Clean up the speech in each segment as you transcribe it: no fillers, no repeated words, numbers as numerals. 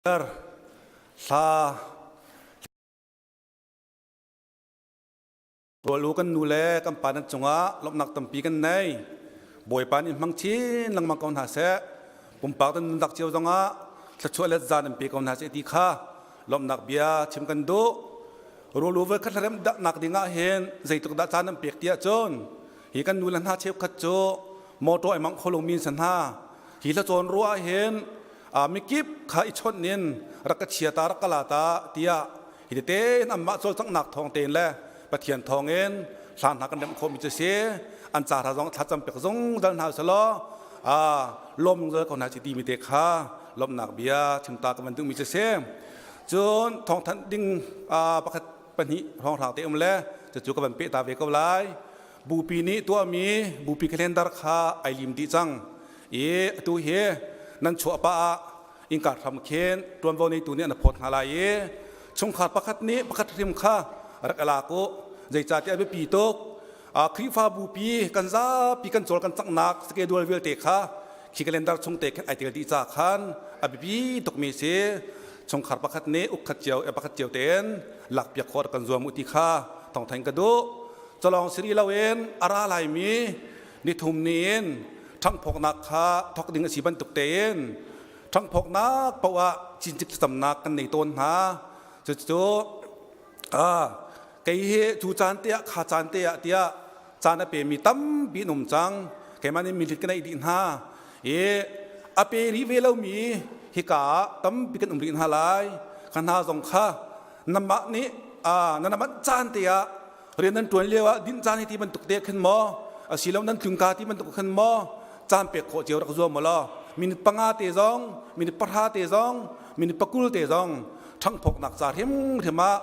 Hla Rual u kan nu le kan pa nan cungah lawmhnak tampi kan nei. Bawipa nih hmang chin lengmang ko hna seh. Pumpak nan nunnak cio zongah thluachuah le zan an pe ko hna seh ti kha lawmhnak bia chim kan duh. Rual u voikhat hlarem nak ding ah hin zeitluk dah caan an pek ti ahcun hi kan nu le hna cheukhat cu motor ai mang kho lomi an si hna. Hi hla cawn ruah ah hin mikip kha i chawnh in rak ka chia ta rak ka la ta tiah hi tete in anmah cawlcanghnak thawng tein le Pathian thawng in hla hna kan remh khawhmi cu si an ca hna zong thlacam pek zungzal hna usalaw lawm zungzal ko hna si timi te kha lawmhnak bia chimta ka van duhmi cu si. Cun thawngthanh ding pakhat pahnih hrawnghrang te um le cucu ka van peh ta ve ko lai. Bupi nih tuahmi bupi calendar kha ai lim dih cang i atu hi nan chuah pah ah innka hram khin ṭuanvo neitu nih an phawt hna lai i chungkhar pakhat nih pakhat hrim kha rak i lak u. Zeicahtiah a biapi tuk. Khrihfa bupi kan zapi kan cawl kan canghnak schedule vialte kha khi calendar chung te khin ai tel dih ca khan a biapi tukmi si. Chungkhar pakhat nih ukkhat cio pakhat cio tein lakpiak khawh kan zuam u ti kha thawngthain ka duh. Calawng si rih loin a ra laimi nithum ni in ṭhanghphawknak kha thawk ding a si bantuk tein ṭhanghphawknak paoh ah cincik thlacamnak kan nei tawn hna. Cucu kei hi cu caan te ah kha caan te ah tiah caan a pemi tampi an um cang. Keimah nih milit ka neih dih hna i a pe rih ve lomi hika ah tampi kan um rih hna lai. Kha hna zong kha namah nih na manh caan te ah rian nan ṭuan lio ah dinh caan hi ti bantuk te khin maw asilo nan tlungka ti bantuk khin maw caan pek khawh cio rak zuam law minute 5 te zong, minute 10 te zong, minute 20 te zong ṭhanghphawknak ca hrimhrim ah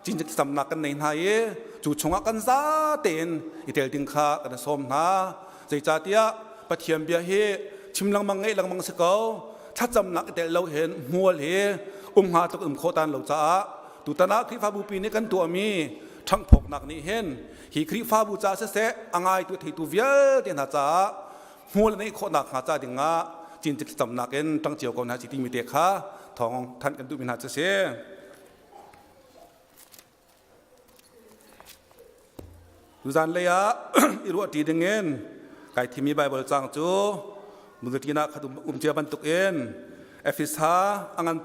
cincik samnak kan nei hna i cu chungah kan za tein i tel ding kha kan sawm hna. Zeicahtiah Pathian bia hi chim lengmang ngeih lengmang si ko, thlacamnak i tel lo hin hmual hi um hnga tluk um khawh tan lo caah tutan ah Khrihfabu pi nih kan tuahmi ṭhanghphawknak nih hin hi Khrihfabu ca siseh a ngaitu theitu vialte hna caah hmual neih khawhnak hnga ca dingah cincik thlacamnak in ṭang cio ko hna si timi te kha thawng thanh kan duhmi hna cu si. Tuzan lei ah i ruahṭi dingin kai thimi Baibal caang cu Muzakina khat um cia bantukin Efesa a ngan 6,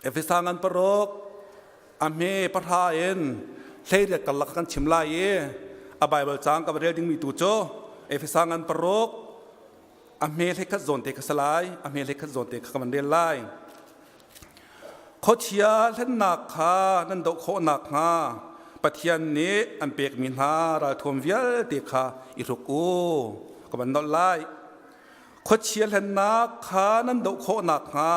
Efesa ngan 6 a hme 9 in 18 karlak kan chim lai i a Baibal caang ka va rel dingmi tu cu Efesa ngan 6 a hme 21 zawn te kha si lai, a hme 21 zawn te kha ka van rel lai. Khuachia hlennak kha nan doh khawh nakhnga Pathian nih an pekmi hna ralthuam vialte kha i hruk u. Ka van nolh lai. Khuachia hlennak kha nan doh khawh nakhnga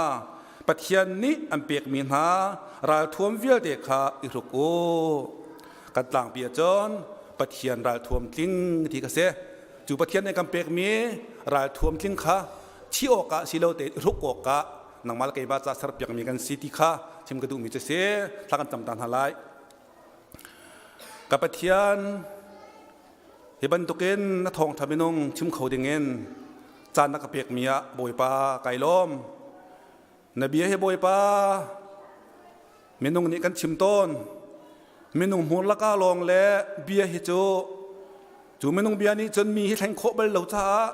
Pathian nih an pekmi hna ralthuam vialte kha i hruk u. Kan tlangpi ahcun Pathian ralthuam tling ti ka si. Cu Pathian nih kan pekmi ralthuam tling kha thi awkah si lo tein i hruk awkah nangmah le keimah ca serpiakmi kan si ti kha chim ka duhmi cu si. Thla kan cam ta hna lai. Ka Pathian, hi bantukin na thawngṭha minung chim kho dingin caan na ka pekmi ah Bawipa kai lawm. Na bia hi Bawipa minung nih kan chim tawn. Minung hmur laka lawng le bia hi cu cu minung bia nih cun mi hi thleng khawh bal lo caah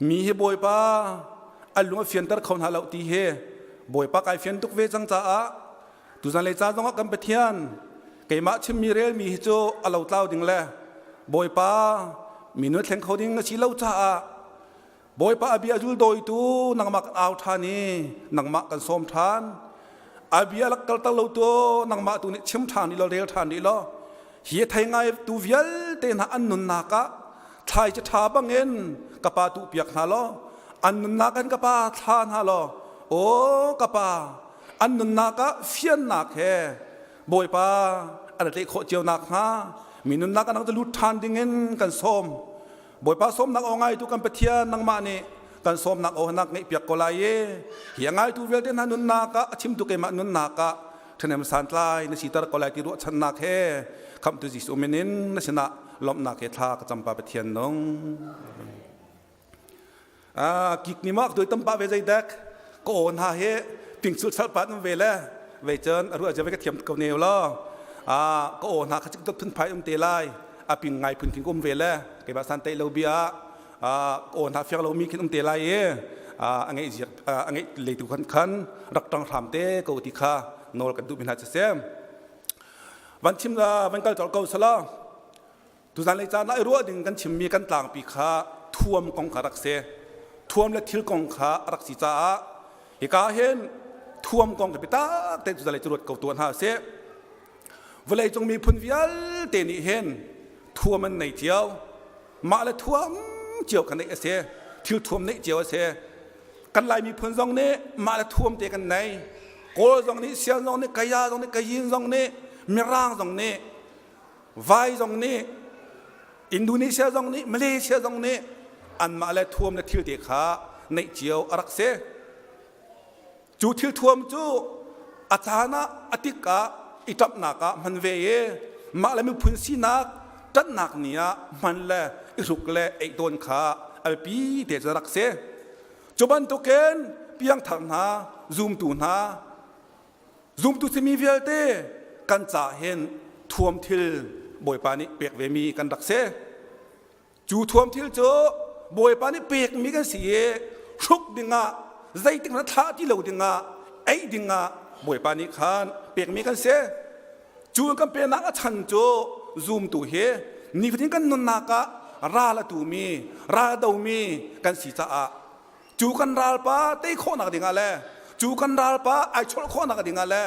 mi hi Bawipa an lung a fianter kho hna lo ti hi Bawipa kai fian tuk ve cang caah tuzan lei ca zongah kan Pathian keimah chimmi relmi hi cu a lo tlau ding le Bawipa mi nu thleng kho ding a si lo caah Bawipa a bia zul dawitu nangmah kan au ṭhan i nangmah kan sawm ṭhan. A bia lak kalter lo tu nangmah tu nih chim ṭhan rih law rel ṭhan rih law hi a thei ngai tu vialte hna an nunnak ah thlai ci ṭha bangin ka pa tuh piak hna law an nunnak in ka pa thla hna law aw ka pa an nunnak ah fiannak he Bawipa an tlaih khawh cio nakhnga mi nunnak ah nang cu lut ṭhan dingin kan sawm. Bawipa sawmnak aw ngaitu kan Pathian nangmah nih kan sawmnak aw nak ngeihpiak ko lai i hi a ngaitu vialte hna nunnak ah a chimtu keimah nunnak ah ṭhahnem santlai na siter ko lai ti ruahchannak he khamhtu Jesuh min in na sinah lawmhnak he thla ka campa Pathian nung. Kik ni mak doi tampa ve zei dek. Ka aw hna hi pingsul salpa um ve le vei cun a ruah ve ka thiam ko ne law ka aw hna kha cik dot phun phai um te lai a ping ngai phun khin um ve le keimah san tai lo bia ka aw hna fiang lo mi khin um te lai i a ngeih ziak a ngeih leitu khan khan rak tang hram te ko ti kha nawl kan duh mi hna sisem van chim la van kal col ko sala Tuzan lei caan ah i ruah ding kan chimmi kan tlangpi kha thuam kong kha rak si. Thuam le thil kong kha a rak si caah hika hin thuam kong ka biatak tein tuzan lei cu ruat ko tuah hna sih. Vawleicung miphun vialte nih hin thuam an nei cio. Mah le thuam cio kha neih a si. Thil thuam neih cio a si. Kan Lai miphun zong nih mah le thuam te kan nei. Kawl zong nih, Sian zong nih, Kaya zong nih, Kayin zong nih, Mirang zong nih Vai zong nih Indonesia zong nih Malaysia zong nih anmah le thuam le thil te kha neih cio a rak si. Cu thil thuam cu a caan ah a tik ah i ṭamhnak ah hman ve i mah le miphun sinak ṭanhnak ni ah hman le i hruk le ei tawn kha a biapi te cu a rak si. Cu bantukin piangthar hna, zumtu hna, Zumtu simi vialte kan ca hin thuam thil Bawipa nih pek ve mi kan rak si. Cu thuam thil cu Bawipa nih pekmi kan si i hruk dingah zeitik hmanh thlah ti lo dingah ei dingah Bawipa nih khan pekmi kan si. Cu kan peknak a chan cu zumtu hi nifatin kan nunnak ah ral a tumi ral a domi kan si caah Cu kan ralpa tei khawhnak dingah le cu kan ralpa ai cholh khawhnak dingah le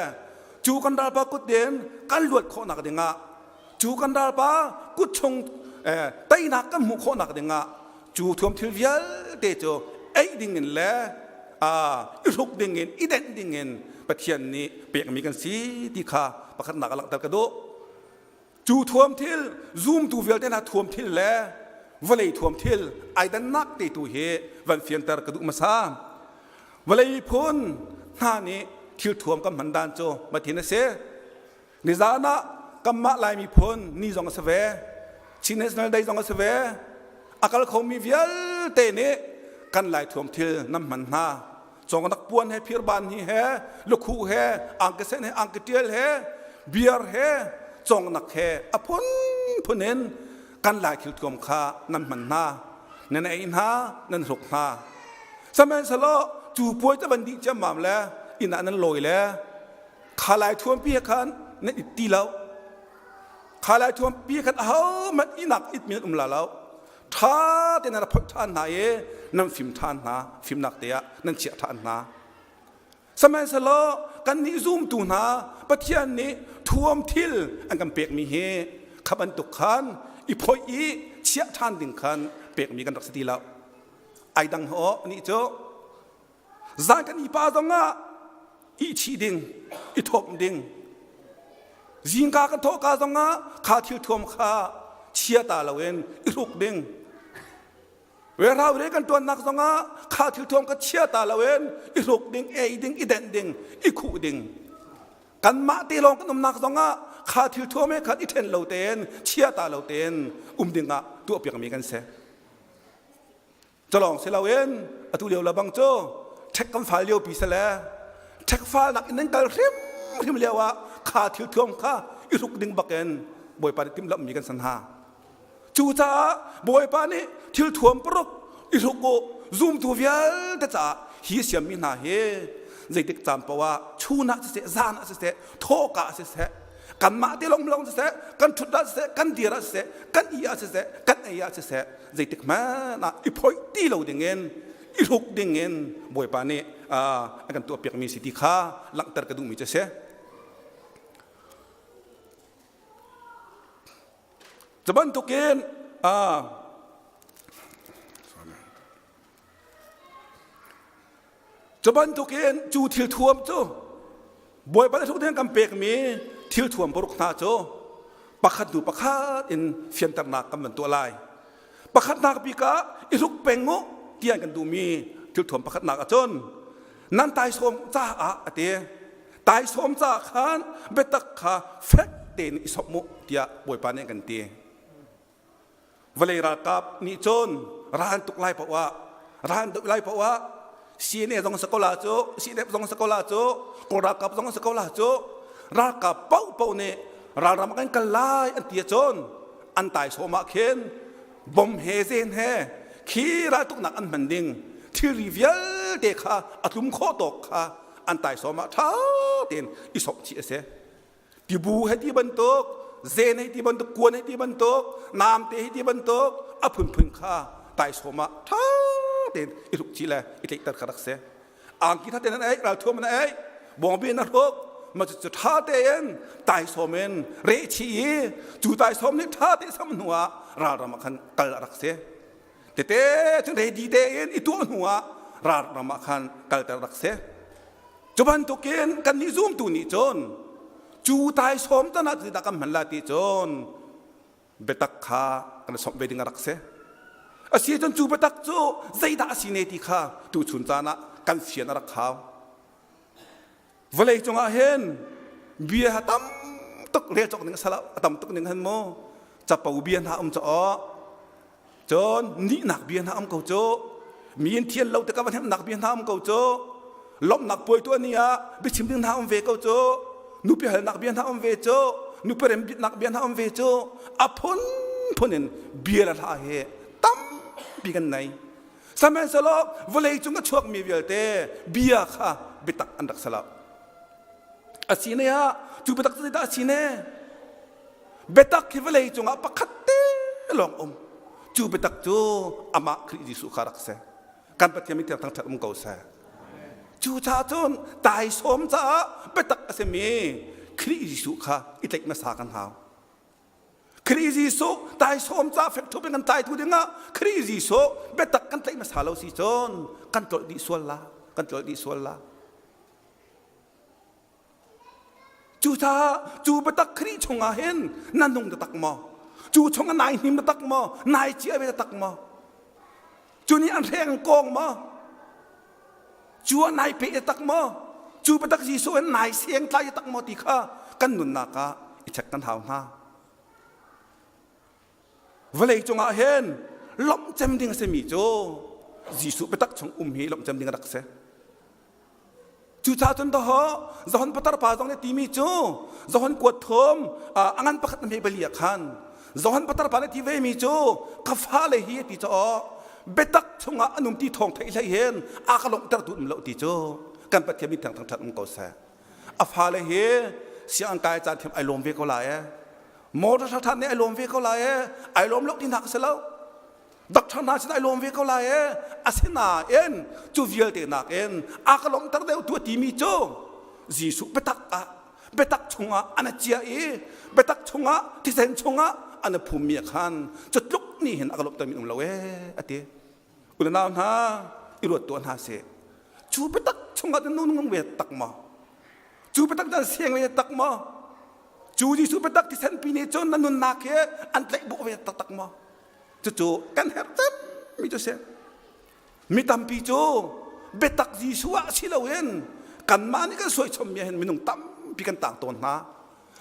cu kan ralpa kut in kan luat khawhnak dingah cu kan ralpa kut chung teinak kan hmuh khawhnak dingah cu thuam thil vialte cu ei dingin le i hruk dingin i denh dingin Pathian nih pekmi kan si ti kha pakhatnak a langhter ka duh. Cu thuam thil zumtu vialte hna thuam thil le vawlei thuam thil ai dannak te tu hi van fianter ka duh hmasa. Vawlei phun hna nih thil thuam kan hman dan cu mathin a si. Nizan ah kanmah Lai miphun ni zong a si ve. Chin National Day zong a si ve. A kal khomi vialte nih kan Lai thuam thil nan hman hna. Cawngnak puan he phirban hi he lukhuh he angkesen he angketial he biar he cawngnak he a phunphun in kan lai thil thuam kha nan hman hna nan ei hna nan hruk hna sihmanhsehlaw cu puai te van dih ciammam le inn ah nan lawi le kha lai thuam pi he khan nan it ti lo kha lai thuam pi khan ahohmanh inak it mi nan um la lo ṭha tein nan phoih ṭhan hna i nan fim ṭhan hna fimnak te ah nan chiah ṭhan hna sihmanhsehlaw kannih zumtu hna Pathian nih thuam thil an kan pekmi hi kha bantuk khan i phoih i chiah ṭhan ding khan pekmi kan rak si ti lo ai dang ho nih cu Zan kan ipa zong ah ihchih ding, i thawp ding. Zingka kan thawhka zong ah kha thil thuam kha chia ta loin i hruk ding. Werau re kan tuannak zong ah kha thil thuam kha chia ta loin i hruk ding, ei ding, i denh ding, i khuh ding. Kanmah te lawng kan umnak zong ah kha thil thuam he khan i ṭhen lo tein, chia ta lo tein um ding ah tuahpiakmi kan si. Culawng si loin atu lio le bang cu ṭhek kan fal lio pi sale ṭhek falnak in nan kal hrimhrim lio ah kha thil thuam kha i hruk ding bakin Bawipa nih timhlamhmi kan san hna. Cucaah Bawipa nih thil thuam paruk i hruk u zumtu vialte caah hi siammi hna hi zeitik caan paoh ah chun ah siseh zan ah siseh thawka ah siseh kanmah te lawng lawng siseh kan ṭhut ah siseh kan dir ah siseh kan i ah siseh kan ei ah siseh zeitik hmanh ah i phoih ti lo dingin i hruk dingin Bawipa nih a kan tuahpiakmi si ti kha langhter ka duhmi cu a si. Cu bantukin Cu bantukin cu thil thuam cu Bawipa nih ding kan pekmi thil thuam paruk hna cu pakhat hnu pakhat in fianternak kan van tuah lai. Pakhatnak bik ah i hruk peng u tiah kan duhmi thil thuam pakhatnak ahcun nan taisawm caah a ti. Taisawm caah khan biatak kha fek tein i sawmh u tiah Bawipa nih a kan ti. Vawlei ralkap nih cun ral an tuk lai paoh ah ral an doh lai paoh ah CNA zong si ko la cu, CNF zong si ko la cu, Kawl ralkap zong si ko la cu, ralkap paohpaoh nih ralram kan kal lai an ti ahcun an taisawm ah khin bom he zen he khi raltuknak an hman ding thilri vialte kha a tlum khawh tawk kha an taisawm ah ṭha tein i sok chih a si. Tibu he ti bantuk, zen he ti bantuk, kuan he ti bantuk, namte he ti bantuk a phunphun kha taisawm ah ṭha tein i hruk chih le i tlaihter kha rak si. Angki ṭha tein an ei, ralthuam an ei, bawngbi an hruk, mah cucu ṭha tein taisawm in reh chih i cu taisawm nih ṭha tein sam hnu ah ralram ah khan kal a rak si. Tete cun ready tein i tuah hnu ah ralram ah khan kalter rak si. Cu bantukin kannih zumtu nih cun cu taisawm tan ah zeidah kan hman lai ti cun biatak kha kan i sawmh ve ding a rak si. A si cun cu biatak cu zeidah a si ne ti kha tuchun caan ah kan fian a rak hau. Vawlei cungah hin bia tam tuk rel cawk ning a salah a tam tuk ning han mu capo bia hna um caw Cun nihnak bia hna um ko cu. Mi in thian lo tikah va hnemhnak bia hna um ko cu. Lawmhnak puai tuah ni ah biachim ding hna um ve ko cu. Nupi halnak bia hna um ve cu. Nupi rembitnak bia hna um ve cu. A phunphun in bia le hla he tampi kan nei. Sihmanhsehlaw vawlei cung a chuakmi vialte bia kha biatak an rak si lo. A si ne ah cu biatak cu zeidah a si ne? Biatak hi vawlei cungah pakhat te lawng um. Cu biatak cu amah Khrih Jesuh kha rak si. Kan Pathian min tiang thangṭhat um ko seh. Cucaah cun taisawm caah biatak a simi Khrih Jesuh kha i tlaih hmasa kan hau. Khrih Jesuh taisawm caah fek ṭhup in kan tlaitu dingah Khrih Jesuh biatak kan tlaih hmasa lo si cun kan tlolh dih sual la. Kan tlolh dih sual la. Cucaah cu biatak Khrih chungah hin na nung taktak maw? Cu chungah nai hnim taktak maw? Nai cia ve taktak maw? Cu nih an hreng kong maw? Cu ah nai pe taktak maw? Cu biatak Jesuh in nai seng tlai taktak maw ti kha kan nunnak ah i check kan hau hna. Vawlei cungah hin lawmh cem ding a simi cu Jesuh biatak chung um hi lawmh cem ding a rak si. Cucaah cun dawh Johan patar pa zong nih timi cu Johan kuat thum a ngan pakhat na hme bali ah khan Johan patar pa nih ti ve mi cu ka fale hi ti caw biatak chungah an um ti thawng theih hlei hin a ka lawmhter tu um lo ti cu kan Pathian min thiang thangṭhat um ko seh. A fale hi sianginn kai caan thiam ai lawm ve ko lai e. Motor ṭha nih ai lawm ve ko lai e. Ai lawm lo ti hna ka si lo. Doctor hna sin ai lawm ve ko lai e. Asinain cu vialte nakin a ka lawmhter deuh tu a timi cu Jesuh biatak ah biatak chungah an a cia i biatak chungah thisen chungah an a phummi ah khan cu tluk nih hin a ka lawmhter mi um lo e a ti. U le nau hna i ruat tuah hna sih. Cu biatak chungah nu nung ve tak maw? Cu biatak dan siang ve tak maw? Cu Jesuh biatak thisen pi nih cun na nunnak hi an tlaih bawh ve taktak maw? Cucu kan herh mi cu si. Mi tampi cu biatak Jesuh ah si loin kanmah nih kan suaichommi ah hin minung tampi kan tang tawn hna.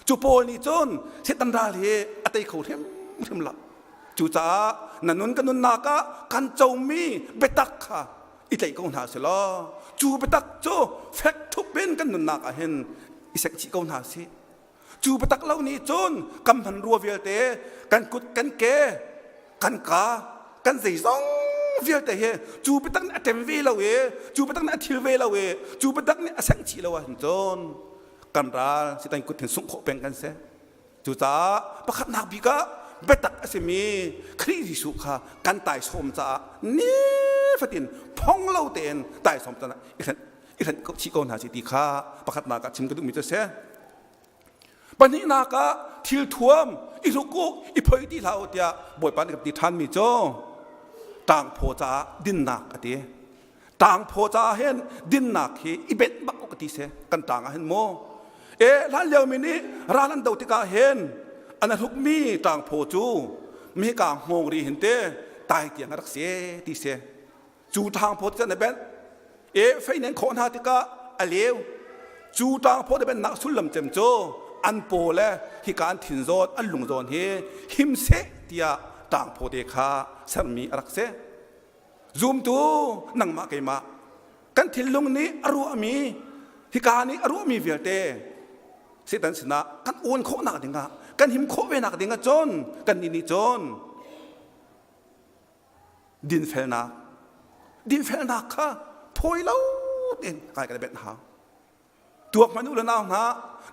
Cu Paul nih cun Satan ral hi a tei kho hrimhrim lo. Cucaah na nun ka nunnak ah kan comi biatak kha i tlaih ko hna sih law cu biatak cu fek ṭhup in kan nunnak ah hin i sek chih ko hna sih. Cu biatak lo nih cun kan hmanrua vialte, kan kut, kan ke, kan ka, kan zeizong vialte hi cu biatak nih a ṭem ve lo i cu biatak nih a thil ve lo i cu biatak nih a sengh chih lo ahcun cun kan ral Satan kut hin sungh khawh peng kan si. Cucaah pakhatnak bik ah biatak a simi Khrih Jesuh kha kan taisawm caah nifatin phong lo tein taisawm caah i hrenh i hrenh chih ko hna si ti kha pakhatnak ah chim ka duhmi cu a si. Pahnihnak ah thil thuam i hruk u i phoi ti hlah u tiah Bawipa nih ka ti ṭhanmi cu ṭangphaw caah dinnak a ti. Ṭangphaw caah hin dinnak hi i benh bak u ka ti si kan ṭang ah hin mu. E hlan lio mi nih ral an do tikah hin an hrukmi ṭangphaw cu mika hngawng ri hin te tai tiang a rak si ti si. Cu ṭhangphawt cu an i benh. E fei nih an khawh hna tikah a leu. Cu ṭangphawt a benhnak sullam cem cu an paw le hika an thin zawn, an lung zawn hi him seh tiah ṭangphaw te kha sermi a rak si. Zumtu nangmah keimah. Kan thinlung nih a ruahmi hika nih a ruahmi vialte Satan sinah kan awn khawhnak dingah kan him khawh ve nak dingah cun kan nih nih cun dinfelnak dinfelnak kha phawi lo tein kai kan benh hau. Tuak hmanh u le nau hna,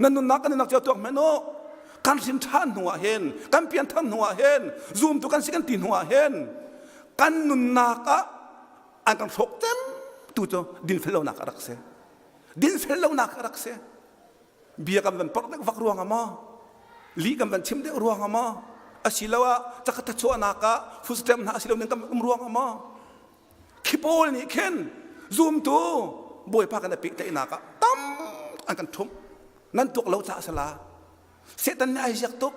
nan nunnak kan nunnak cio tuak hmanh u. Kan hrin ṭhan hnu ah hin, kan pianthar hnu ah hin, zumtu kan si kan ti hnu ah hin, kan nunnak ah an kan hrawk cem tu cu dinfel lonak a rak si. Dinfel lonak a rak si. Bia kan van porh deuh vak ruang ah maw? Lih kan van chim deuh ruang ah maw? Asiloah cakhat chuahnak ah food stamp hna asilo ning kan um ruang ah maw? Khi pawl nih khin zumtu Bawipa kan i pehtlaihnak ah tam an kan ṭhumh. Nan tuak lo caah sala. Satan nih ai ziak tuk.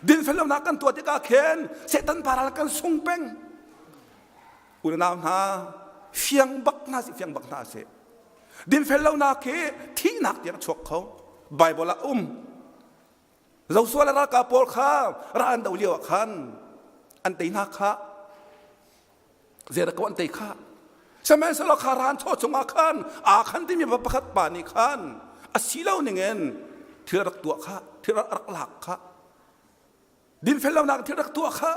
Dinfel lonak kan tuah tikah khin Satan paral kan sung peng. Unau hna fiang bak hna sih fiang bak hna sih. Dinfel lonak hi thihnak tiang a chuak kho. Bible ah um. Joshua le ralkap pawl kha ral an do lio ah khan an tei hna kha Jericho an tei kha sihmanhsehlaw kha ran chaw chungah khan aa khan timi pa pakhat pa nih khan a si lo ningin thil rak tuah kha thil rak lak kha dinfel lonak thil rak tuah kha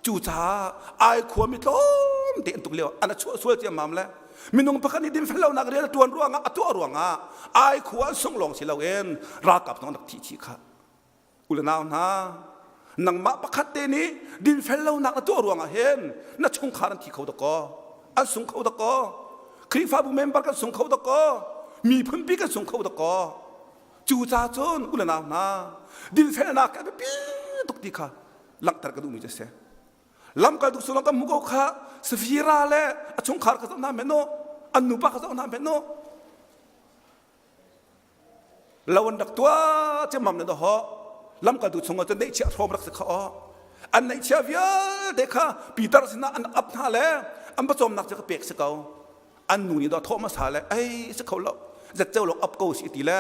cucaah ai khuami tlawmte an tuk lio an a chuah sual ciammam le minung pakhat nih dinfel lonak rian a tuan ruangah a tuah ruangah ai khua an sungh lawng si loin ralkap zong an rak thih chih kha u le nau hna nangmah pakhat te nih dinfel lonak na tuah ruangah hin na chungkhar an thi kho dakaw an sung kho dakaw Khrihfabu member kan sung kho dakaw miphunpi kan sung kho dakaw Cucaah cun u le nau hna dinfelnak a biapi tuk ti kha langhter ka duhmi cu a si. Lamkaltu sullam kan hmuh ko kha Safira le a chungkhar kha zoh hna hmenh u, an nupa kha zoh hna hmenh u. Lo an rak tuah ciammam na dawh lamkaltu chungah cun neihchiah hrawm rak si kha aw. An neihchiah vialte kha Peter sinah an ap hna le an pawcawmnak cu ka pek si ko. An nu nih dawh thawh hmasa le ei si kho lo zatceo lawng ap ko si ti le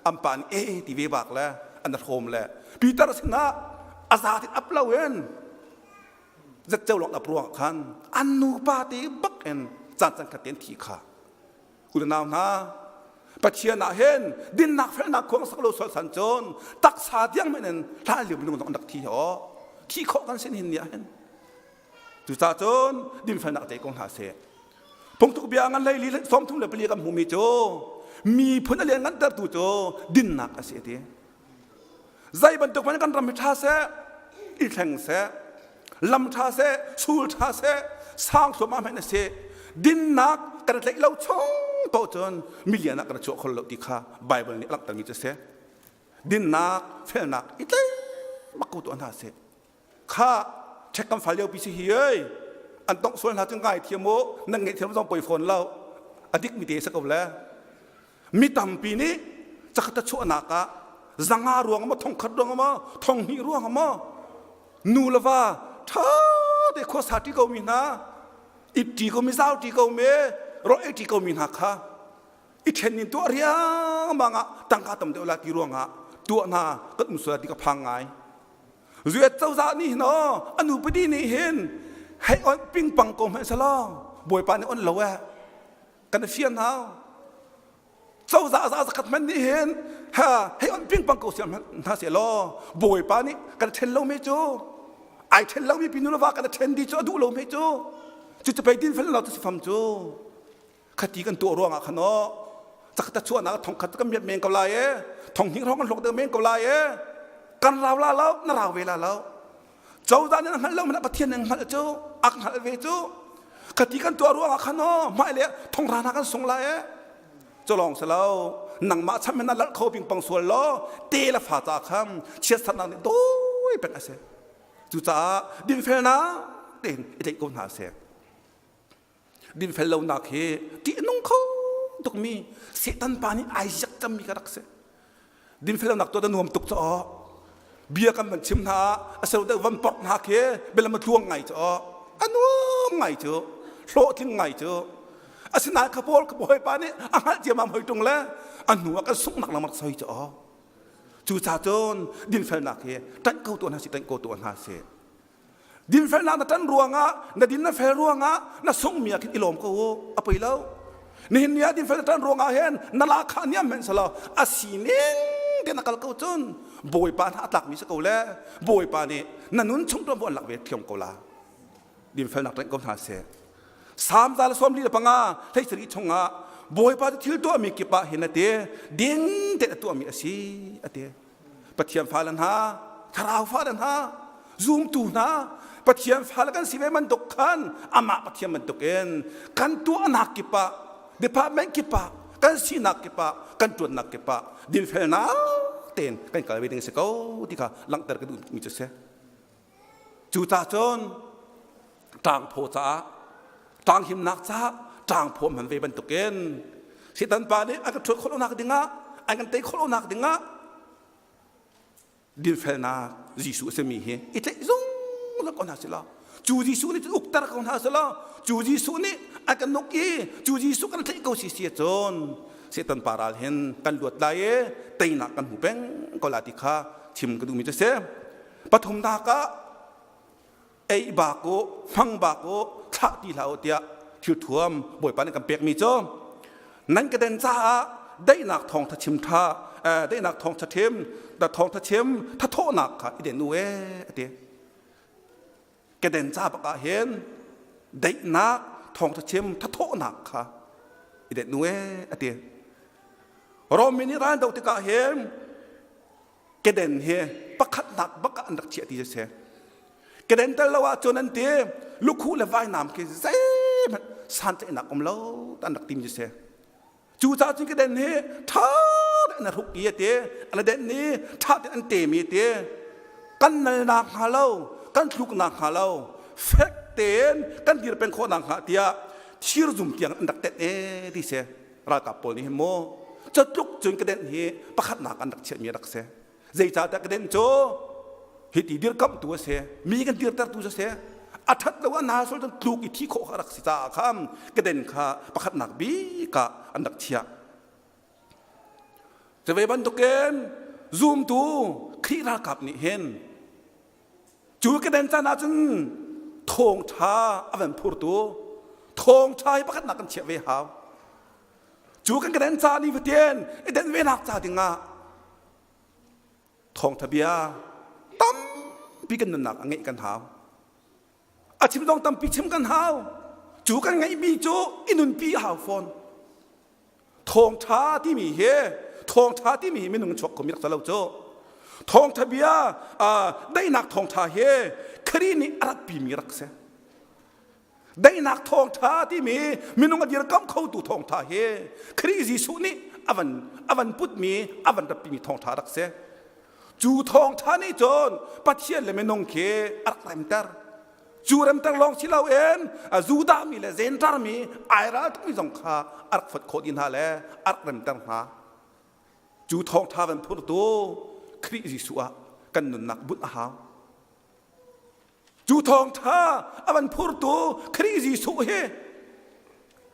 an pa nih e ti ve bak le an hrawm le Peter sinah a za tin ap lo in zatceo lawng ap ruang khan an nupa te bak in caan caan khat ten thi kha u le nau hna Pathian ah hin dinnak felnak khuang sak lo sual san cun taksa tiang men in hlan lio minung zong an rak thi aw thi khawh kan sin hin ni ah hin Cucaah cun dinfelnak te ko hna seh. Phungtuk bia ngan hlei li 34 kan hmumi cu miphun a lian ngantertu cu dinnak a si a ti. Zei bantuk hmanh kan ram hi ṭha seh, i thleng seh, lam ṭha seh, sul ṭha seh, sang thluahmah hmanh a si. Dinnak kan tlaih lo chung paoh cun milian ah kan chuah kho lo ti kha Bible nih a langhtermi cu a si. Dinnak, felnak i tlai bak ko tuah hna seh. Kha ṭhek kan fal lio pi si hi ei an tongh sual hna cu ngai thiam u nan ngeih thiam zong poi fawn lo a dik mi te sa ko le mi tampi nih cakhat a chuahnak ah zanga ruang maw thongkhat ruang maw thonghnih ruang maw nu le va ṭha te khua sa ṭi ko mi hna it ṭi ko mi zau ṭi ko mi ro ei ṭi ko mi hna kha i ṭhen in tuah riangmang ah tangka tam deuh la ti ruangah tuah hna kan um sual ti ka phang ngai Zuet cozah nih hin aw a nupadi nih hin hei on pingpang ko hmanh selaw Bawipa nih on lo eh kan fian hau cozah za zakhat hmanh nih hin ha hei on pingpang ko siam hna se law Bawipa nih kan ṭhen lo mi cu ai ṭhen lo mi pinu le va kan ṭhen di cu a duh lo mi cu cu cu pei din fel lo tu si fam cu Khati kan tuah ruangah khan aw cakta chuahnak thong khat kan miat men ko lai e thong hnih hrawng kan hlok deuh men ko lai e kan rau la lo na rau ve la lo cozah nih na hngalh lo mana Pathian nih hngalh cu ak hngalh ve cu khati kan tuah ruangah khan aw hmai le thong ra hna kan sung lai e culong si lo nangmah cham hin na lalh kho ping pang sual lo te le fa ca kham chiatsernak nih dawi pek a si cucaah dinfelnak tein i tlaih ko hna seh Dinfel lonak hi ṭih a nung kho tukmi Satan pa nih ai ziak cangmi ka rak si. Dinfel lonak tuah nuam tuk caw. Bia kan van chim hna a seu deuh van porh hna khi bialam a tluang ngai caw. A nuam ngai cu. Hlawhtling ngai cu. Asinain kha pawl ka bawipa nih a hngalh ciammam hoi ṭung le a hnu ah kan sunghnak lengmang soi caw. Cucaah cun dinfelnak hi ṭanh ko tuah hna si, ṭanh ko tuah hna si. Dinfelnak na ṭan ruangah, na din na fel ruangah na sungmi ah khin i lawm ko u. A poi lo. Nihin ni ah dinfel na ṭan ruangah hin na la kha niam hmanh selaw a sining te na kal ko cun Bawipa hna a tlakmi si ko le Bawipa nih na nun chung ṭuanvo an lak ve ṭhiam ko la. Dinfelnak ṭanh ko hna seh. Salm 145 hlei chungah Bawipa cu thil tuahmi kip ah hin a ti ding tein a tuahmi a si a ti. Pathian fale hna, thlarau fale hna, zumtu hna, Pathian fale kan si ve bantuk khan amah Pathian bantukin kan tuahnak kip ah department kip ah kan sinak kip ah kan ṭuannak kip ah dinfelnak tein kan kal ve ding a si ko ti kha langhter ka duhmi cu a si. Cucaah cun ṭangphaw caah ṭanghimnak caah ṭangphaw hman ve bantukin Satan pa nih a kan ṭhuat khawh lonak dingah an kan tei khawh lonak dingah dinfelnak Jesuh a simi hi i tlaih zungzal ko hna sih law cu Jesuh nih cun ukter ko hna sih law cu Jesuh nih a kan nuk i cu Jesuh kan tlaih ko si si cun Satan pa ral hin kan luat lai i teinak kan hmu peng ko la ti kha chim ka duhmi cu si. Pathumnak ah ei bak u, hmang bak u, thlah ti hlah u tiah thilthuam Bawipa nih kan pekmi cu nan ka den caah daihnak thawngtha chim tha daihnak thawngtha thim da thawngtha chim thathawhnak kha i den u e ati keden ca bak ah hin daihnak thawngtha chim thathawhnak kha i den u e ati Rom mi nih ral do tikah hin keden hi pakhatnak bak ah an rak chiah ti si. Keden tel lo ahcun an ti lukhuh le vainam khi zeihmanh santlaihnak um lo an rak tim si. Cucaah cun keden hi ṭha tein a hruk i a ti, an a denh i ṭha tein an tem i ti kan nalnak hnga lo, kan tluknak hnga lo, fek tein kan dir peng khawhnak hnga tiah thir zum tiang an rak tenh e ti si. Ralkap pawl nih hin mu catluk cun kadenh hi pakhatnak an rak chiahmi a rak si. Zeicahtiah kadenh cu hiti dirkamhtu a si, mi kan dirtertu a si. A ṭhat lo a nal sual cun tluk i thi khawh kha a rak si caah khan kaden kha pakhatnak bik ah an rak chiah. Cu ve bantukin zumtu Khrih ralkap nih hin Cu keden caan ah cun thawngṭha a van phurtu thawngṭha hi pakhatnak kan chiah ve hau. Cu kan keden ca ni fatin i den ve nak ca dingah thawngṭha bia tampi kan nunnak a ngeih kan hau. A chim zong tampi chim kan hau. Cu kan ngeihmi cu i nunpi a hau fawn. Thawngṭha timi hi thawngṭha timi hi minung chuak khomi rak si lo cu. Thawngṭha bia daihnak thawngṭha hi Khrih nih a ratpimi rak si. Daihnak thawngṭha timi minung a dirkamh khotu thawngṭha hi Khrih Jesuh nih a van a van putmi a van ratpimi thawngṭha rak si. Cu thawngṭha nih cun Pathian le minung khi a rak remter. Cu remter lawng si loin Judah mi le Gentile mi ai ral tukmi zong kha a rak fonh khawh dih hna le a rak remter hna. Cu thawngṭha van phurtu Khrih Jesuh ah kan nunnak bunh a hau. Cu thawngṭha a van phurtu Khrih Jesuh hi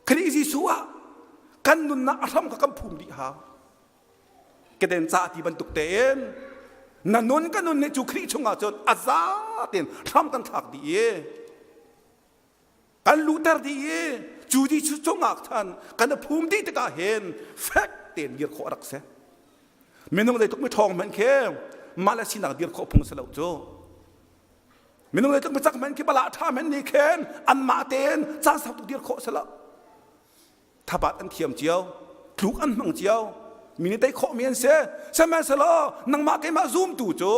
Khrih Jesuh ah kan nunnak a hram kha kan phum dih hau. Keden ca ti bantuk tein na nun ka nun nih cu Khrih chungah cun a za tein hram kan thlak dih i kan luhter dih i cu Jesuh cungah khan kan i phum dih tikah hin fek tein dir khawh a rak si. Minung zeitluk mi ṭhawng hmanh khi mah le sinak dir khawh phung si lo cu. Minung zeitluk mi cak hmanh khi bala ṭha hmanh nih khin anmah tein caan sau tuk dir khawh si lo. Thabat an thiam cio, tluk an hmang cio, mi nih tei khawhmi an si. Sihmanhsehlaw nangmah keimah zumtu cu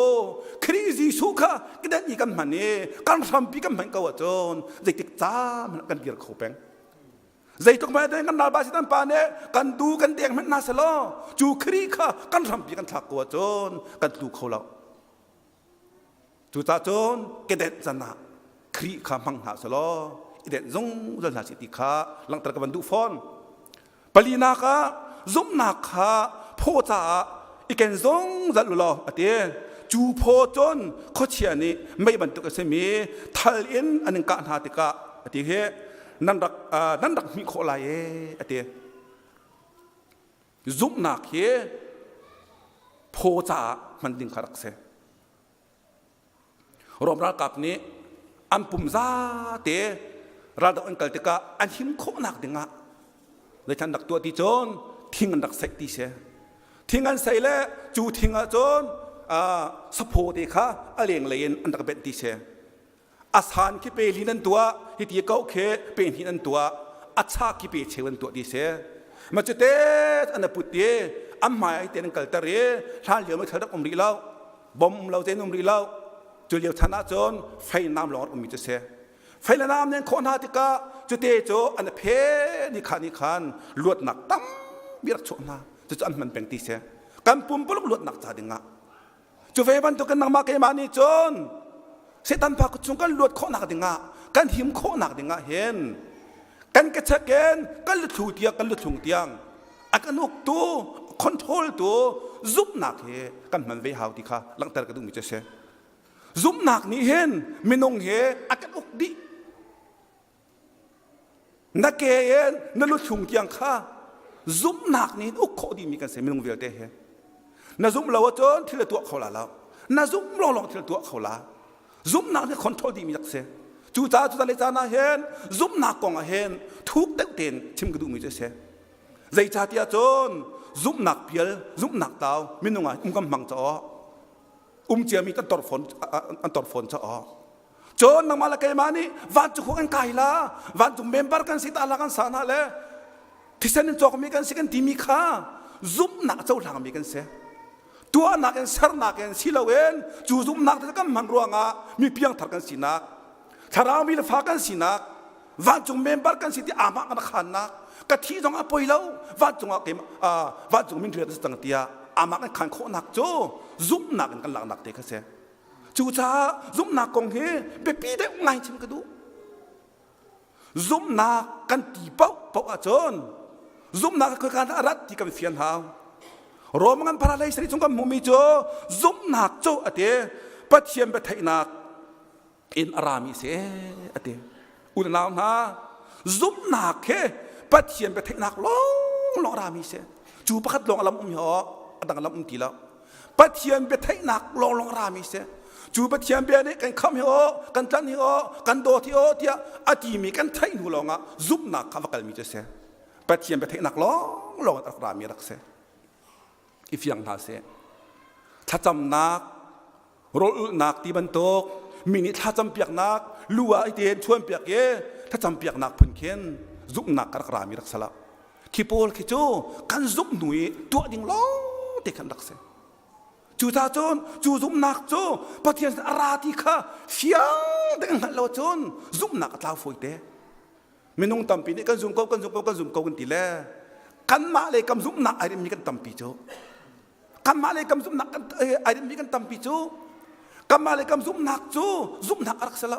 Khrih Jesuh kha kedenh i kan hman i kan hrampi kan hman ko ahcun zeitik caan hmanh kan dir kho peng. Zeitluk hmanh kan ralba si pa nih kan du kan deng hmanh hna selaw cu Khrih kha kan hrampi kan thlak ko ahcun kan tlu kho lo. Cucaah cun kedenh can ah Khrih kha hmang hna selaw i denh zungzal hna sih ti kha langhter ka van duh fawn. Palinak ah zumhnak kha phaw caah i ken zungzal u law a ti. Cu phaw cun khuachia nih mei bantuk a simi thal in an in kah hna tikah a ti hi nan rak nan rak hmih khawh lai e a ti. Zumhnak hi phaw caah hman ding kha rak si. Rom ralkap nih An pum zate raldoh an kal tikah an him khawhnak dingah zeichan rak tuah ti cun thing an rak saih ti si. Thing an sei le cu thing ah cun saphaw te kha a lenglei in an rak benh ti si. A san khi pe li nan tuah, hiti ko khi pe hnih nan tuah, a cha khi pe cheu an tuah ti si. Ma cute an put i an hmai ai te an kalter i hlan lio mi thal rak um rih lo, bom um lo ten um rih lo. Cu lio chan ah cun fei nam lawng rak ummi cu si. Fei le nam nen khawh hna tikah cute cu an phe ni khan ni khan luatnak tampi rak chuah hna. Cucu an hman peng ti si. Kan pumpuluk luatnak ca dingah Cu ve bantukin nangmah keimah nih cun Satan pa chung kan luat khawhnak dingah kan him khawhnak dingah hin kan kechek in kan luthlu tiang kan luthlung tiang a kan uktu control tu zumhnak hi kan hman ve hau ti kha langhter ka duhmi cu a si. Zumhnak nih hin minung hi a kan uk dih. Na ke in na luthlung tiang kha zumhnak nih uk khawh dihmi kan si minung vialte hi. Na zumh lo ahcun thil a tuah kho la lo. Na zumh lawnglawng thil tuah kho la. Zumhnak nih control dihmi rak si. Cucaah cu le caan ah hin zumhnak kong ah hin thuk deuh tein chim ka duhmi cu a si. Zeicahtiah cun zumhnak pial, zumhnak tau minung ah um kan hmang caah um ciami kan tor fawn an tor fawn caah Cun nangmah le keimah nih vancung khua kan kai la, vancung member kan si ta la kan sa hna le thisen in cawkmi kan si kan timi kha zumhnak cohlangmi kan si. Tuahnak in sernak in si loin cu zumhnak te kan hman ruangah mi piangthar kan sinak, thlarau mi le fa kan sinak, vancung member kan si ti amah kan khannak, ka thi zong a poi lo, vancung ah keimah vancung min rian cang tiah amah kan khan khawhnak cu zumhnak in kan laknak te kha si. Cucaah zumhnak kong hi biapi deuh ngai chim ka duh. Zumhnak kan ti paoh paoh ahcun zumhnak khoika dah a rat ti kan fian hau. Rom ngan para lei sari chung kan hmuhmi cu zumhnak cu a ti Pathian biatheihnak in a rami si a ti. Unau hna zumhnak he Pathian biatheihnak lawnglawng a rami si. Cu pakhat lawng a lam um hi a dang lam um ti lo. Pathian biatheihnak lawnglawng a rami si. Cu Pathian bia nih kan khamh hi aw, kan tlanh hi aw, kan dawt hi aw tiah a timi kan theih hnu lawngah zumhnak kha va kalmi cu si. Pathian biatheihnak lawnglawng a rak rami rak si. I fiang hna sih. Thlacamnak, rawlulhnak ti bantuk mi nih thlacam piaknak lu ah i tein chuan piak i thlacam piaknak phun khin zumhnak ka rak rami rak salah. Khi pawl khi cu kan zumh hnu i tuah ding lawng te khan rak si. Cucaah cun cu zumhnak cu Pathian sin a ra ti kha fiang tein hngalh lo cun zumhnak a tlau fawi te. Minung tampi nih kan zum ko kan zum ko kan zum ko kan ti le kanmah le kam zumhnak ai remmi kan tampi cu kanmah le kam zumhnak kan ai remmi kan tampi cu kanmah le kam zumhnak cu zumhnak a rak si lo.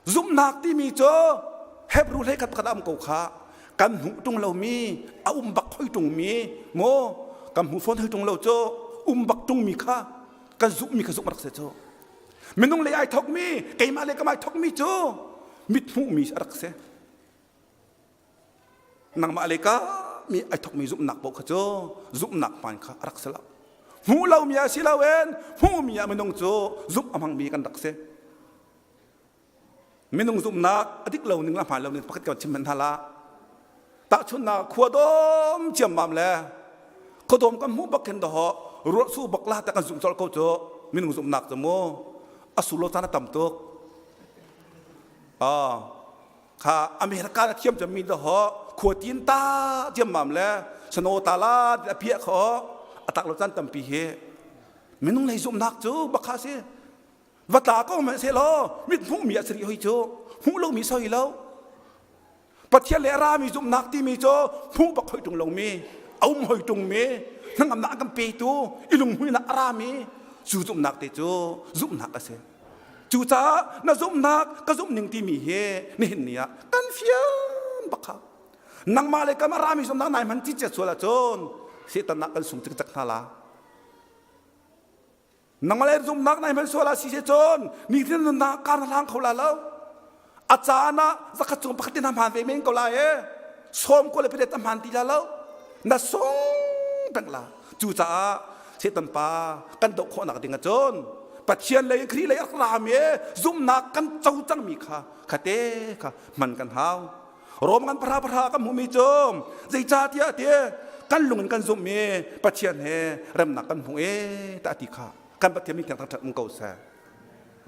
Zumhnak timi cu Hebrew hlei khat pakhat a um ko kha kan hmuh ṭung lomi a um bak hoi ṭungmi maw kan hmu fawn hoi ṭung lo cu um bak ṭungmi kha kan zumhmi kha zumh rak si cu minung lei ai thokmi keimah le kamai thokmi cu mit hmuhmi a rak si nangmah le ka mi ai thokmi zumhnak paoh kha cu zumhnak hmaan kha a rak si lo hmuh lomi ah si loin hmuhmi ah minung cu zumh a hmangmi kan rak si Minung zumhnak a dik lo ning le hmaan lo ning pakhat kan chim hmanh hna la. Tahchunhnak khua dawm ciammam le khuadawm kan hmuh bak khin dawh ruah su bak la ta kan zumh colh ko cu minung zumhnak cu mu a sulo caan a tam tuk. Ah kha America na thiam cemmi dawh khua tin ta ciammam le sano ta la a piah kho a tak lo caan tampi hi minung lei zumhnak cu bakha si Va tla ko hmanh sehlaw mit hmuhmi a si rih hoi cu hmuh lomi soi lo Pathian le a rami zumhnak timi cu hmuh bak hoi ṭung lomi a um hoi ṭungmi hnangamnak an kan petu i lunghmuinak a rami cu zumhnak te cu zumhnak a si cucaah na zumhnak ka zumhning timi hi nihin ni ah kan fian bak kha nangmah le kam a rami zumhnak nai hman ci sual ahcun Satan ah kan sung cikcek hna la Nangmah le zumhnak nai hman sual ah si se cun nitin nunnak kar na hlang kho la lo. A caan ah zakhat cung pakhat in hmaan ve men ko la e. Sawm ko le pariat a hmaan ti la lo. Na sung peng la. Cucaah Satan pa kan doh khawhnak ding ahcun Pathian lei Khrih lei a rami zumhnak kan co cangmi kha khate kha hman kan hau. Rom kan para para kan hmuhmi cu zeicahtiah ti kan lung in kan zumhmi Pathian he remnak kan hmu e ta ti kha kan Pathian min thiang thangṭhat um ko seh.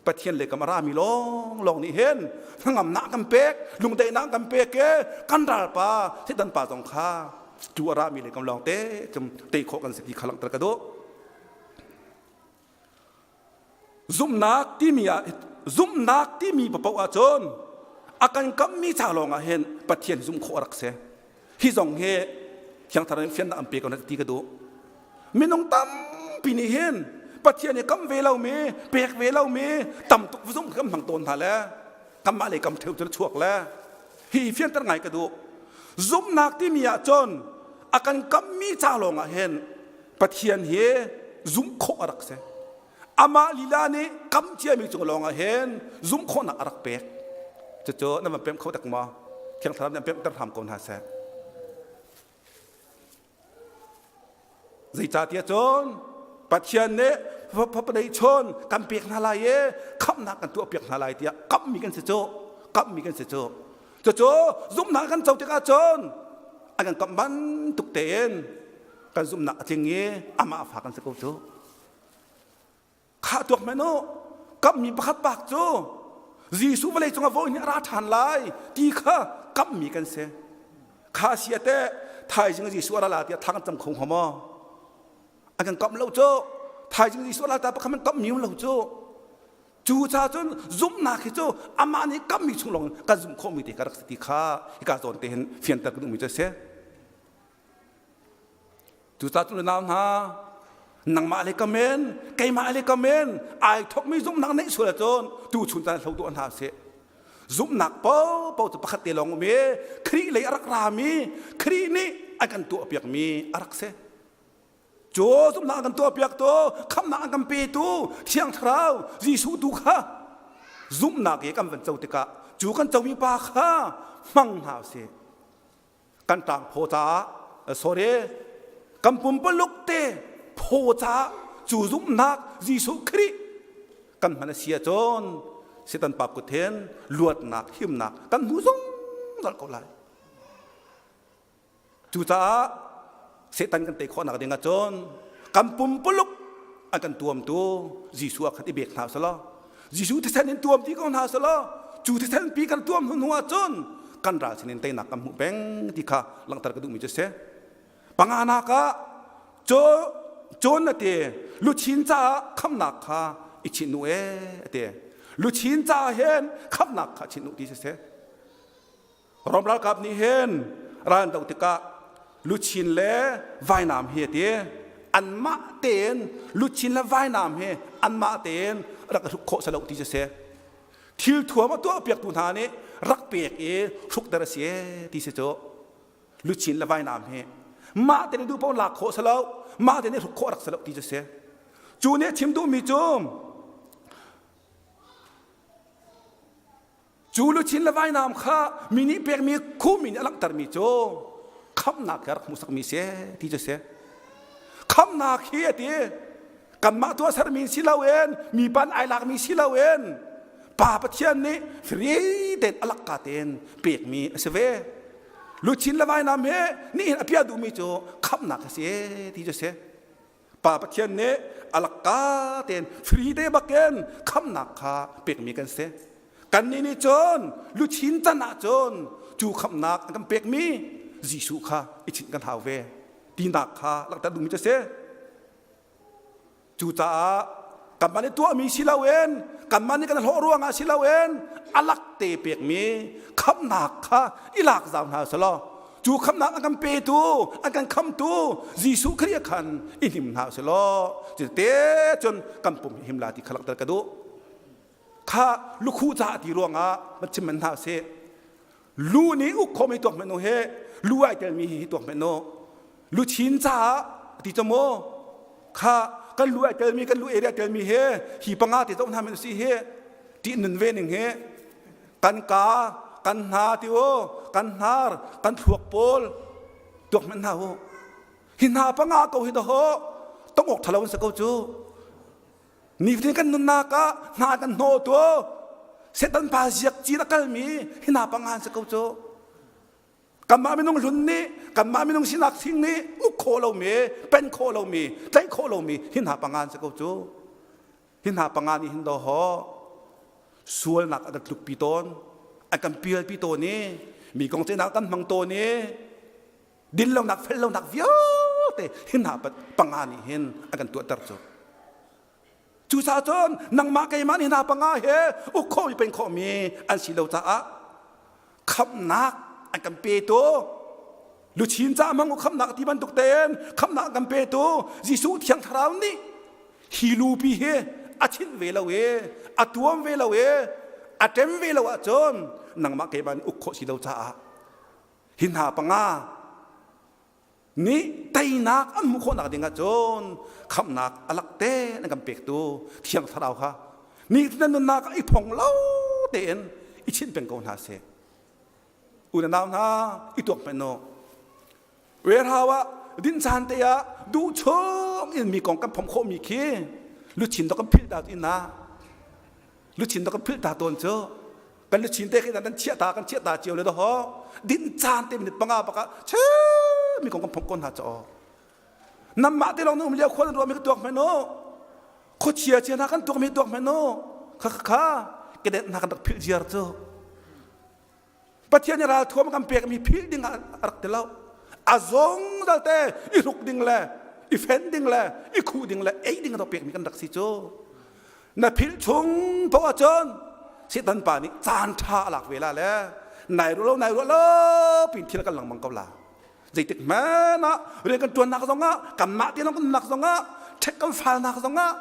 Pathian le kam a rami lawng lawng nih hin hnangamnak kan pek lungdaihnak kan pek e kan ralpa Satan pa zong kha tu a rami le kam lawng te cum tei khawh kan si ti kha langhter ka duh. Zumhnak timi ah zumhnak timi papoh ahcun a kan kammi ca lawng ah hin Pathian zumh khawh a rak si. Hi zong hi Thiang Thlarau nih fiannak an pe ko na ti ka duh. Minung tampi nih hin Pathian i kam ve lomi, pek ve lomi tam tuk zumh kan hmang tawn hna le kanmah lei kam theu cu chuak le hi fianter ngai ka duh. Zumhnak timi ahcun a kan kammi ca lawng ah hin Pathian hi zumh khawh a rak si. Amah lila nih kam ciami cung lawng ah hin zumh khawhnak a rak pek. Cucu nan van pemh kho tak maw? Thiang Thlarau nih an pemhter hram ko hna seh. Zeicahtiah cun Pathian nih fapadei chun kan pek hna lai i khamhnak kan tuah piak hna lai tiah kamhmi kan si cu. Kamhmi kan si cu. Cucu zumhnak kan co tikah cun an kan kamh bantuk tein kan zumhnak a tling i amah fa kan si ko cu. Khah tuak hmanh u, kamhmi pakhat bak cu Jesuh vawlei cungah voi nih a ra ṭhan lai ti kha kamhmi kan si. Kha si a teh thaizing Jesuh a ra la tiah thla kan cam kho hnga maw? An kan kamh lo cu. Thaizing Jesuh a ra ta pakhat man kamhmi um lo cu. Cu ca cun zumhnak hi cu amah nih kamhmi chung lawng kan zumh khawhmi te ka rak si ti kha hika zawn te hin fianter ka duhmi cu a si. Cucaah cu nau hna nangmah le ka men keimah le ka men ai thokmi zumhnak neih sual ahcun tu chun caan hlo tuah hna sih. Zumhnak paohpaoh cu pakhat te lawng um i Khrih lei a rak rami Khrih nih a kan tuahpiakmi a rak si. Cu zumhnak an kan tuahpiaktu, khamhnak an kan petu Thiang Thlarau Jesuh tu kha zumhnak i kan van co tikah cu kan comi pa kha hmang hna usih. Kan ṭang phaw caah sorry kan pumpaluk te phaw caah cu zumhnak Jesuh Khrih kan hman a si ahcun Satan pa kut hin luatnak himnak kan hmu zungzal ko lai. Cucaah Satan kan tei khawhnak ding ahcun kan pumpuluk an kan tuamtu Jesuh ah khan i bek hna selaw Jesuh thisen in tuam ti ko hna selaw cu thisen pi kan tuam hnu ahcun kan ral sinin teinak kan hmuh peng ti kha langhter ka duhmi cu si. Panganak ah cun a ti luchin caah khamnak kha i chinh nu e a ti. Luchin caah hin khamnak kha chinh nu ti si si. Rom ralkap nih hin ral an doh tikah luchin le vainam hi a ti anmah tein luchin le vainam hi anmah tein rak hruk khawh salo ti si thil thuam a tuah piaktu hna nih rak pek i hrukter a si ti si cu luchin le vainam hi mah te nih duh paoh lak khawh salo mah te nih hruk khawh rak salo ti si cu nih chim duhmi cu Cu luchin le vainam kha mi nih pekmi khumi nih a langhtermi cu khamhnak he rak hmuhsakmi si ti cu si. Khamhnak hi a ti kanmah tuahsermi si loin mi pan ai lakmi si loin Pa Pathian nih free tein a lakka tein pekmi a si ve. Luchin le vainam he nihin a piah duhmi cu khamhnak a si ti cu si. Pa Pathian nih a lakka tein free te bakin khamnak kha pekmi kan si. Kannih nih cun luchin can ah cun cu khamnak an kan pekmi Jesuh kha i chinh kan hau ve tinak kha langhter duhmi cu a si. Cucaah kanmah nih tuahmi si loin kanmah nih kan hlawh ruangah si loin a lak te pekmi khamnak kha i lak zau hna selaw cu khamnak an kan petu an kan khamtu Jesuh Khrih khan i hnim hna selaw te cun kan pum him la ti kha langhter ka duh kha lukhu ca ti ruangah van chim man hna sih lu nih uk khomi tuak hmanh he lu ai telmi hi tuak hmanh no luchin caah ti cu maw kha kan lu ai telmi kan lu area telmi he hi panga te zoh hna men si hi ṭih nun ve ning hi kan ka kan hna ti u kan hnar kan thluak pawl tuak hmanh hna u hi hna panga ko hi daho tong awk thalo an si ko cu. Nifatin kan nunnak ah hna kan hnawh tu Satan pa ziak cin a kalmi hi hna panga an si ko cu. Kanmah minung hlun nih kanmah minung sinak thing nih uk khawh lomi, pen khawh lomi, tlaih khawh lomi hi hna panga an si ko cu. Hi hna panga nih hin dawhaw sualnak a kan tlukpi tawn, a kan pialpi tawn i mi kong ceihnak kan hmang tawn i dinlonak fellonak vialte hi hna panga nih hin a kan tuahter cu. Cucaah cun nangmah keimah nih hna panga he uk khawhmi peng khawhmi an si lo caah khamhnak an kan petu luchin ca hmang u khamhnak ti bantuk tein khamhnak an kan petu Jesuh Thiang Thlarau nih hi lupi hi a chinh ve lo i a tuam ve lo i a ṭem ve lo ahcun nangmah keimah nih uk khawh si lo caah hi hna panga nih teinak an hmuh khawhnak ding ahcun khamhnak a lak te an kan pektu Thiang Thlarau kha ni nan nunnak ah i thong lo tein i chinh peng ko hna seh. U le nau hna i tuak hmanh u. Werhau ah din caan te ah duh chung in mi kong kan phomh khawhmi khi luchin dok kan philh ta inn ah luchin dok kan philh ta tawn cu kan luchin te khi kan chiah ta kan chiah ta cio le doho din caan te minute panga baka che mi kong kan phomh ko hna cho namah te lawng na um lio khua nan ruah mi ka tuak hmanh u khuachia chia hna kan tuak mi tuak hmanh u kha kha kha kedet hna kan rak philh ziar cu Pathian nih ralthuam kan pekmi philh ding ah a rak ti lo. A zungzal te i hruk ding le i fen ding le i khuh ding le ei ding a rak pekmi kan rak si cu. Na philh chung poah ahcun Satan pa nih caan ṭha a lak ve la le nai ruah lo nai ruah lo pin thil kan lengmang ko la. Zeitik hmanh ah rian kan ṭuannak zongah kanmah te lawng kan nunnak zongah ṭhek kan falnak zongah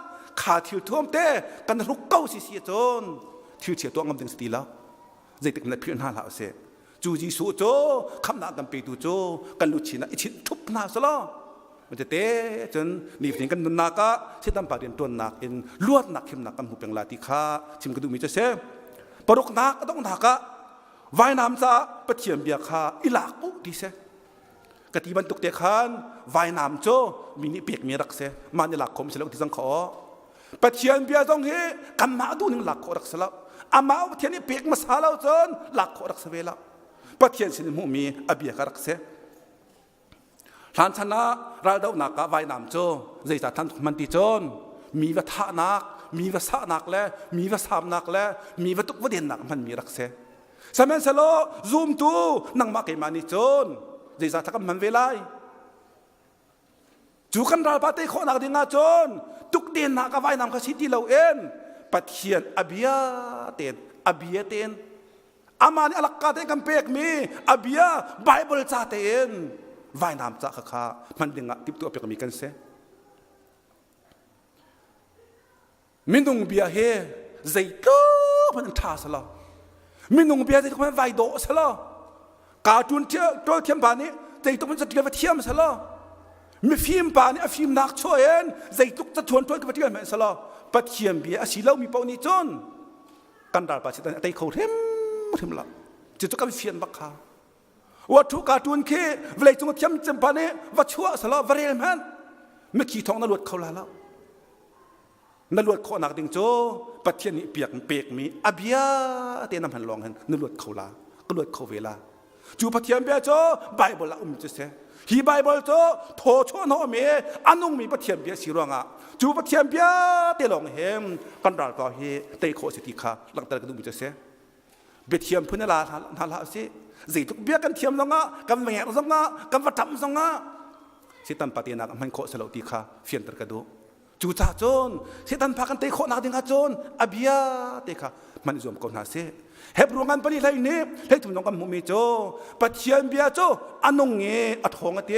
kha thil thuam te kan hruk ko si si ahcun thil chia tuah ngam ding si ti lo. Zeitik na philh hna hlah usih. Cu Jesuh cu khamhnak kan petu cu kan luchin ah i chinh ṭhup hna selaw tete cun nifatin kan nunnak ah Satan pa rian ṭuannak in luatnak himnak kan hmu peng la ti kha chim ka duhmi cu si. Paruknak a donghnak ah vainam caah Pathian bia kha i lak u ti si. Ka ti bantuk te khan vainam cu mi nih pekmi rak si. Mah nih lak khawh si lo ti zong kha aw. Pathian bia zong hi kanmah duhning lak khawh rak si lo. Amah Pathian nih pek hmasa lo cun lak khawh rak si ve lo. Pathian sin hmuhmi a bia kha rak si. Hlan chan ah raldohnak ah vainam cu zeicah than hman ti cun mi va thahnak, mi va sahnak le mi va samnak le mi va tuk va dennak hmanmi rak si. Sihmanhsehlaw zumtu nangmah keimah nih cun zeicah thla kan hman ve lai? Cu kan ralpa tei khawhnak ding ah cun tukdennak ah vainam kha si ti loin Pathian a bia tein a bia tein amah nih a lakka tein kan pekmi a bia Bible ca tein vainam ca kha kha hman ding ah timhtuah pekmi kan si. Minung bia hi zeitluk hmanh in ṭha selaw minung bia zeitluk hmanh vai dawh selaw cartoon ṭawl thiam pa nih zeitluk hmanh caṭial va thiam selaw mifim pa nih a fimnak chuah in zeitluk cathuan ṭuan ka va ṭial hmanh selaw Pathian bia a si lomi paoh nih cun kan ralpa Satan a tei kho hrimhrim lo. Cucu kan fian bak kha. Uathu cartoon khi vawleicung a thiam cem pa nih va chuah selaw va rel hmanh mithi thawng na luat kho la lo. Na luat khawhnak ding cu Pathian nih piak pekmi a bia te na hman lawng hin na luat kho la ka luat kho ve la cu Pathian bia cu Bible ah um cu si hi Bible cu thaw chuah hnawhmi a nungmi Pathian bia si ruangah cu Pathian bia te lawng hin kan ralkap hi tei khawh si ti kha langhter ka duhmi cu si biathiam phun la hna hlah usih zeitluk bia kan thiam zongah kan va ngerh zongah kan va ṭam zongah Satan pa tenak a hman khawh si lo ti kha fianter ka duh Cucaah cun Satan pha kan tei khawhnak ding ahcun a bia te kha hman i zuam ko hna sih. Hebru ngan pali hlei nih hleithum zong kan hmuhmi cu Pathian bia cu a nung i a ṭhawng a ti.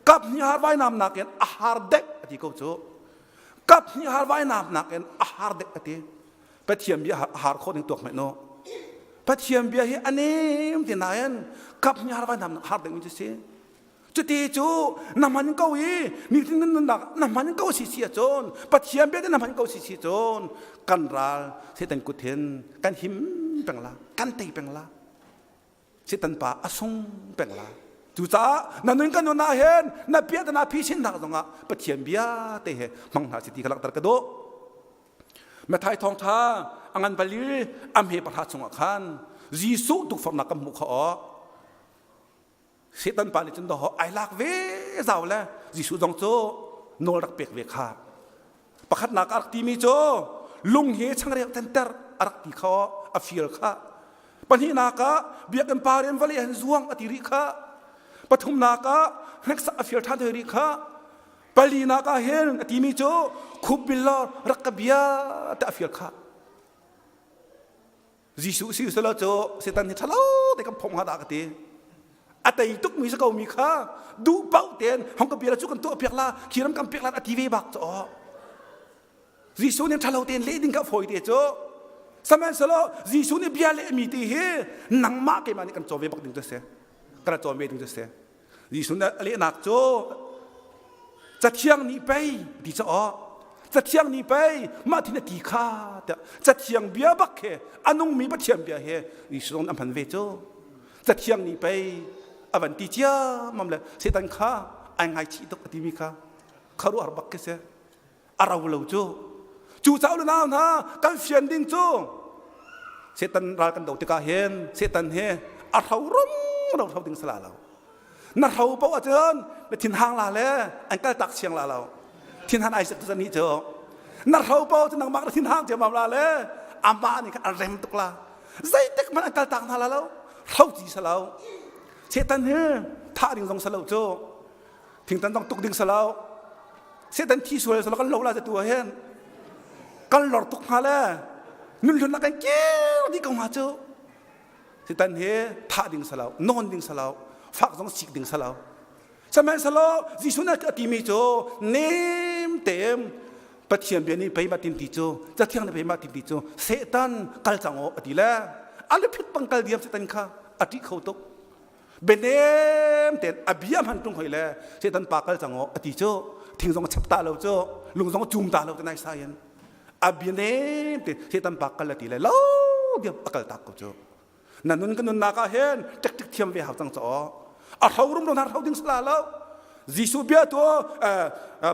Kap hnih har vainam nakin a har dek a ti ko cu. Kap hnih har vainam nakin a har dek a ti. Pathian bia a har khawh ning tuak hmanh u. Pathian bia hi a nem ti nain kap hnih har vainam har dek mi cu si. Cuti cu na hman ko i nitin na nunnak na hman ko si si ahcun Pathian bia na hman ko si si cun kan ral Satan kut hin kan him peng la kan tei peng la Satan pa a sung peng la cucaah na nun kan nun ah hin na piahtana phisin nak zongah Pathian bia te he hmang hna si ti ka langhter ka duh. Matthai thawngtha a ngan pali a hme pahra chungah khan Jesuh tukforhnak kan hmuh kha aw. Satan pa nih cun doho ai lak ve zau le Jesuh zong cu nawl rak pek ve kha. Pakhatnak a rak timi cu lung hi changreu tenter a rak ti kha a fir kha. Pahnihnak ah biakinn pa rian vawlei han zuang a ti rih kha. Pathumnak ah hneksak a fir ṭhan hoi rih kha. Palinak ah hin a timi cu khupbil law rak ka bia te a fir kha. Jesuh si selaw cu Satan hi ṭhalo te kan phomh hnga dah ka ti. A tei tukmi si ko mi kha duh paoh tein hong ka bia cu kan tuah piak la khi ram kan pek la a ti ve bak cu. Jesuh nih ṭhalo tein leh ding kha fawi te cu. Sihmanhsehlaw Jesuh nih bia lehmi ti hi nangmah keimah nih kan caw ve bak ding cu si. Kan cawn ve ding cu si. Jesuh nih a lehnak cu Cathiang nih pei ti cu aw Cathiang nih pei mah thin a ti kha tiah Cathiang bia bak he a nungmi Pathian bia he Jesuh zong a hman ve cu Cathiang nih pei a van ti ciammam le Satan kha ai ngaichih tuk a timi kha khuaruahhar bak khi si a ro lo cu cu caah le nau hna kan fian ding cu Satan ral kan do tikah hin Satan hi a hro rum ro hro ding sala lo na hro paoh ahcun na thin hang la le an kal tak siang la lo thin han ai sak tu ni cu na hro paoh cu nangmah na thin hang ciammam la le amah nih khan a rem tuk la zeitik hmanh an kal tak hna la lo hro ci salo Satan hi thah ding zong salo cu thingtan zong tuk ding salo Satan thi sual salo kan lo la tu hen kan lor tuk hnga le nun hlun kan kir dih ko hnga cu Satan he thah ding salo non ding salo fak zong sik ding salo sihmanhsehlaw Jesuh nih a timi cu nem teem Pathian bia nih pei ma tin ti cu cathiang nih pei ma tin ti cu Satan kal cang aw a ti le a phit bang kal diam Satan kha a ṭih kho tuk Bianem tein a bia hman ṭung hoi le Satan pa kal cang aw a ti cu thing zong a chap ta lo cu lung zong a cum ta lo te nai sai in a bia nem tein Satan pa kal a ti le lo diam a kal tak ko cu na nun ka nunnak ah hin ṭekṭek thiam ve hau cang caw a hro rum ro na hro ding sala lo Jesuh bia tu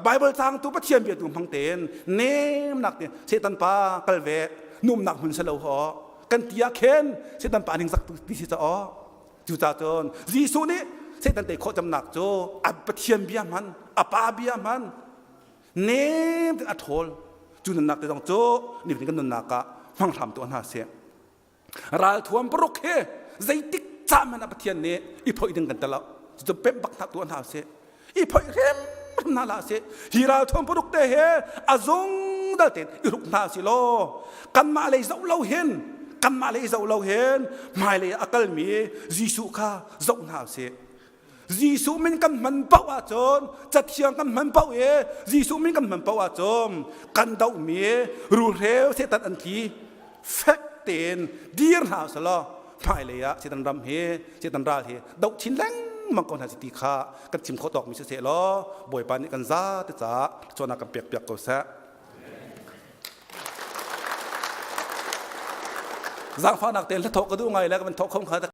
Bible cang tu Pathian bia tu hmang tein nemnak te Satan pa kal ve numnak hmun salo ho kan ti ah khin Satan pa ning zak tu ti si caw Cucaah cun Jesuh nih Satan tei khawh camnak cu a Pathian bia hman, a Pa bia hman, nem tein a ṭhawl. Cu nunnak te zong cu nifatin kan nunnak ah hmang hram tuah hna sih. Ralthuam paruk hi zeitik ca hmanh ah Pathian nih i phoih ding kan tel lo. Cucu pemh bak hna tuah hna sih. I phoih hrimhrim hna hlah sih. Hi ralthuam paruk te hi a zungdal tein i hruk hna si law kanmah lei zoh lo hin kanmah lei zoh lo hin hmailei ah a kalmi Jesuh kha zoh hna usih. Jesuh min kan hman paoh ahcun cathiang kan hman paoh i Jesuh min kan hman paoh ahcun kan dohmi rulhreu Satan an tli fek tein dir hna usih law hmailei ah Satan ram hi Satan ral hi doh chin lengmang ko hna si ti kha kan chim khawh tawkmi siseh law Bawipa nih kan za te caah cawnnak kan pek piak ko seh. Zaangfahnak tein hla thawk ka duh ngai le ka van thawk kho kha.